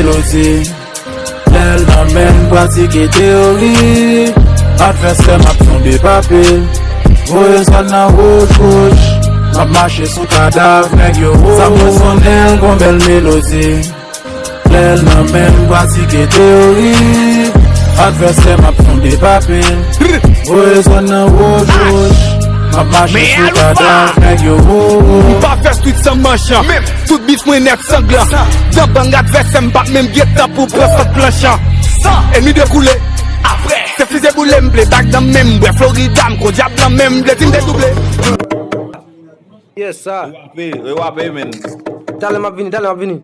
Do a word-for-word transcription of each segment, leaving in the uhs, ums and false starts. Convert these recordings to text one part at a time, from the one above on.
Melodi. Lè l nan men m pratike teyori, advèsè m ap tonbe pa pil. Voye zòn nan wouj wouj, m ap mache sou kadav nèg yo. Sa m wè sonnen l gon bèl melodi. Lè l nan men m pratike teyori, advèsè m ap tonbe pa pil. Voye zòn nan wouj wouj, m ap mache sou kadav nèg yo. M pa fè street san manch. Tout bif mwen nèt sanglan. Dan bang advèsè m p ap menm gen tan pou pran sant planch. Ènmi dekoule. Se fize boule m vle bag nan men m bwè Florida m kon dyab nan men m vle di m dedouble. Yes sir. Rewape, rewape men. Talè m ap vini, talè m ap vini.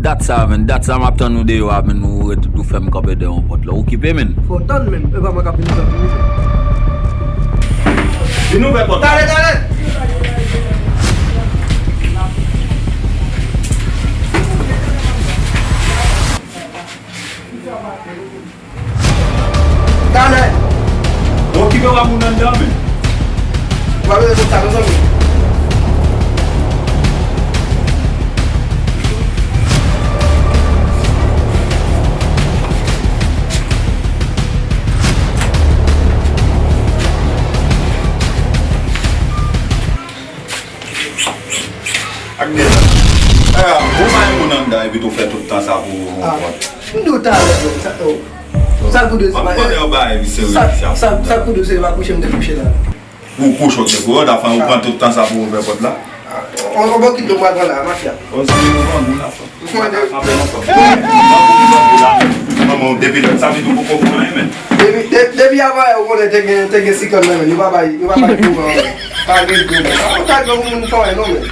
Dat sa a, men, dat sa a, m ap tann ou deyò a, men, ou ret, ou fè m kanpe dèyè yon pòt la. Okipe, men. Fò w tann, men. E pa mwen k ap vini tann ou. Vin ouvè pòt la. Talè, talè. Talè. Okipe w a moun anndan, men. W ap rele sou sa, mezanmi. Ak dèyè. Ou pa yon moun anndan epi tou fè tout tan sa pou yon pòt. M di w talè, sa, oh. Sa l pou de se pa. M konnen yon bagay serye sa. Sa l pou de se pa kouche m te kouche la. Pou kouche w te kouche, w ta fè ou pran tout tan sa pou ouvè pòt la. On, on bokit dlo m pral pran la, mafya. O, se yon grangou la, frè. Ou konnen. Kanpe nan kòb. Manman, depi lè sa vin ou poko pran anyen, men. Depi, de-, depi avan, ou konnen te gen, te gen siklòn nan, men. Yo pa bay, yo pa bay kouran, men. Pa gen kouran. On tag nan moun fè, non, men.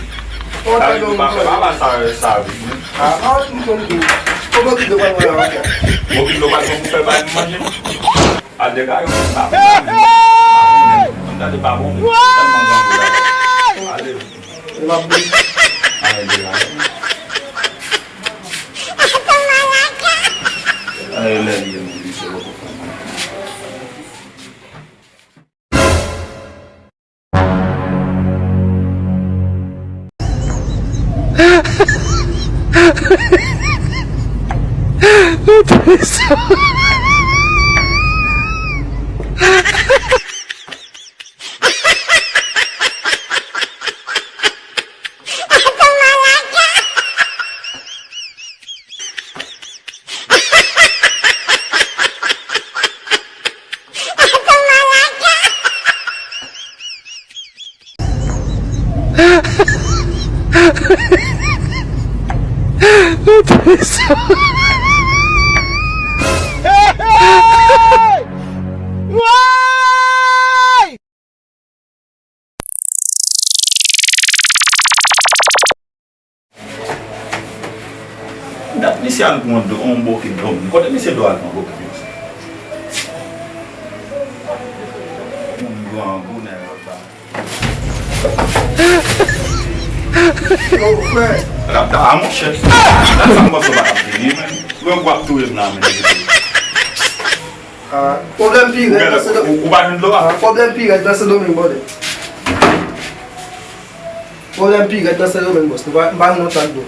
On tag nan moun fè. Pa ba sa, sa vin, men. Ah, ah, m konn tou. On bokit dlo pral pran la, mafya. Bokit dlo pral pran pou fè bay manje. A dega yo pa bon. Mwen gade pa bon. Tèlman grangou la. Ale. E m ap di. Ale dega yo. Ale lè li ye mwen di se poko fè. Dat misye al pran dlo, yon bokit dlo. Kote misye dwe al pran bokit misye? Moun grangou nèg la. Yo, frè. Dat, dat, a monchè. Dat sa m panse w pa t ap vini, men. Grangou ap touye m la, men. Ah, pwoblèm pi rèd nan Sendomeng. Ou, ou pa jwenn dlo a? Ah, pwoblèm pi rèd nan Sendomeng, brother. Pwoblèm pi rèd nan Sendomeng, bòs. Nou pa, m pa jwenn yon tag dlo.